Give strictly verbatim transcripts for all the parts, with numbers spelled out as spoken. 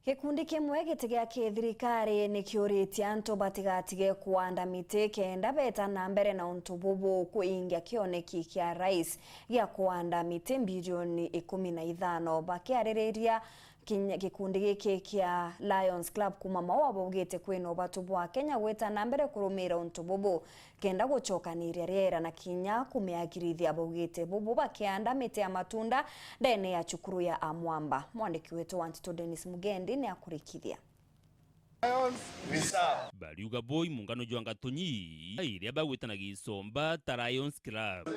Gikundi kimwe giti gia kithirikari ni kiuritie antu batigatige kuanda miti kenda beta na mbere na untu bubu kuingia kioneki kia rais gia kuanda miti bilioni ikumi na ithano. Bakiaririria kinya gikundi giki kia Lions Club kuuma Maua baugite kwina ubatu bwa Kenya gwita na mbere kurumira untu bubu kenda gucokaniria riera na kinya kumiagirithia. Baugite bubu bakianda miti ya matunda ndene ya cukuru ya Amwamba. Mwandiki wetu wa nteto Dennis Mugendi ni akurikithia. Bariuga boi mungano jwa Ngatonyi iria bagwitana gicomba ta Lions Club.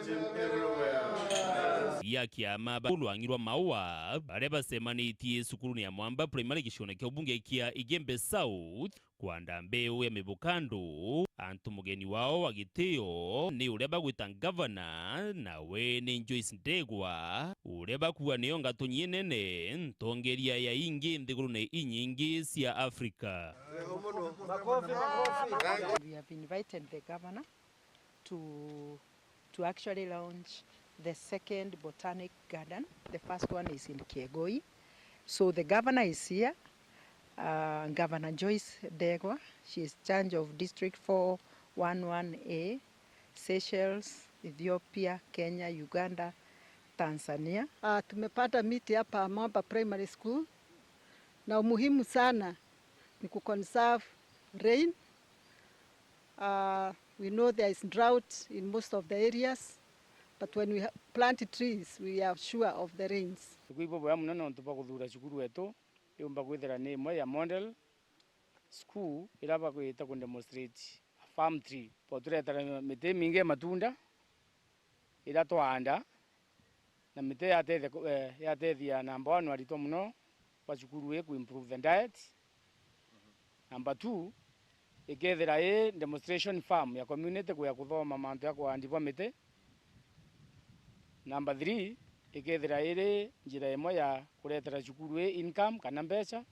Ya kiama ba rwangi rwa Maua baria bacemanitie cukurune ya Mwamba Primary gicione kia ubunge kia Igembe South kwanda mbeu ya mibukando. Antu mugeni wao wa gitio ni uria bagwita ngavana, nawe ni Joyce Ndegwa, uria bakuuga niyo Ngatonyi inene, ntongeria ya ingi nthigurune inyingi cia Afrika. We have invited the governor to to actually launch the second botanic garden. The first one is in Kiegoi. So the governor is here, uh, Governor Joyce Ndegwa. She is charge of District four one one A, Seychelles, Ethiopia, Kenya, Uganda, Tanzania. Uh, tumepanda miti hapa Mwamba Primary School, na umuhimu sana ni kuconserve rain. Uh, we know there is drought in most of the areas, but when we ha- plant trees, we are sure of the rains. Tukwigua boya mono nontu bwa kuthura cukuru wetu yumba kwithira ni imwe ya model school ira bagwita ku demonstrate a farm tree. Bo turetera miti imingi ya matunda ira twaanda, na miti yatethia ku- eh, yatethia number one aritwa mono ba cukuru ii ku improve the diet. Number two, ikethira ii demonstration farm ya community kuya kuthoma mantu ya kuandi bwa miti. Number three, ikethira iri njira imwe ya kuretera cukuru ii income kana mbeca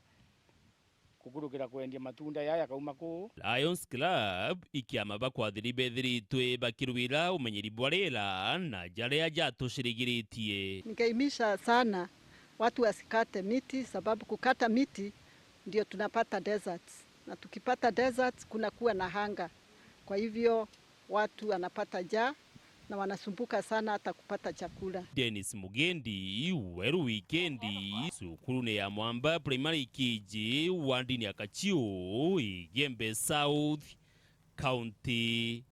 kukurukira kwendia matunda yaya yakauma kuu. Lions Club ikiama bakwathiri bethiritwe bakirwira umenyeri bwa riera na jaria jatucirigiritie. Ningeimisha sana watu wasikate miti, sababu kukata miti ndio tunapata deserts, na tukipata deserts kuna kuwa na hunger, kwa hivyo watu wanapata njaa na wanasumbuka sana hata kupata chakula. Dennis Mugendi, Weru Wikendi, cukurune ya Mwamba Primary K G, wandini ya Kachiu, Igembe South, County.